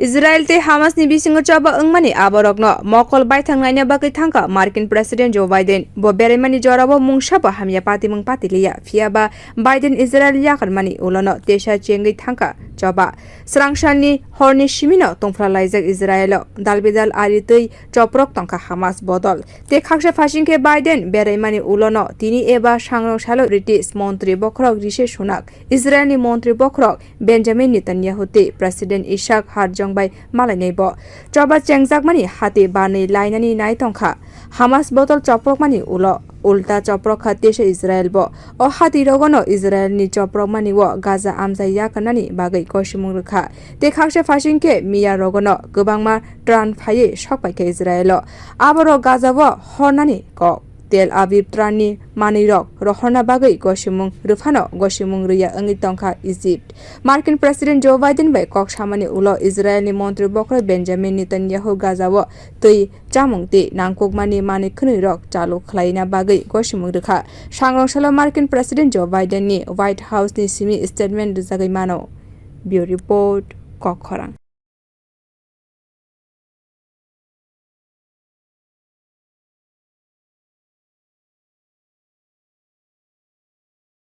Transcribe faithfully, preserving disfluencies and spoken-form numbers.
Israel tei Hamas ni bisingo choba wngmani aborokno mokol baithang naina bagwi thangkha Markin President Joe Biden. Bo beraimani jorao mungsa bo hamya patimung patiliya, phiya ba Biden Israel yakarmani ulono tesa chengwi thangkha choba. Srangsalni horni simino tongphra laijak Israelo. Dalbidal ari twi choprok tongkha Hamas bodol. Tei khaksa phasing khe Biden beraimani ulono tini eba sangrong salo British montri bokhorok Rishi Sunak, Israelni montri bokhorok Benjamin Netanyahu tei President Isaac Herzog bai malainai bo. Choba chengjakmani hati banwi lainani nai tongkha. Hamas bodol choprokmani ulo ulta choprok kha tesa Israel bo. O hati rogono Israelni choprokmani o Gaza amchai yakarnani bagwi gosimung rwkha. Tei khaksa phasing khe miya rogono kwbangma tran phaiwi sok paikha Israelo. Aborok Gaza o hornani kok. Tel Aviv tranni manwirok rohorna bagwi gosimung rwphano gosimung rwya wngwi tongkha Egypt. Markin President Joe Biden bai kok samani ulo Israelni montri bokhorok Benjamin Netanyahu Gaza o twi chamung tei nangkukmani manwi khwnwirok chalu khlaina bagwi gosimung rwkha. Sangrong salo Markin President Joe Biden ni White House ni simi statement rwjagwi mano. Bureau Report, Kokkhorang.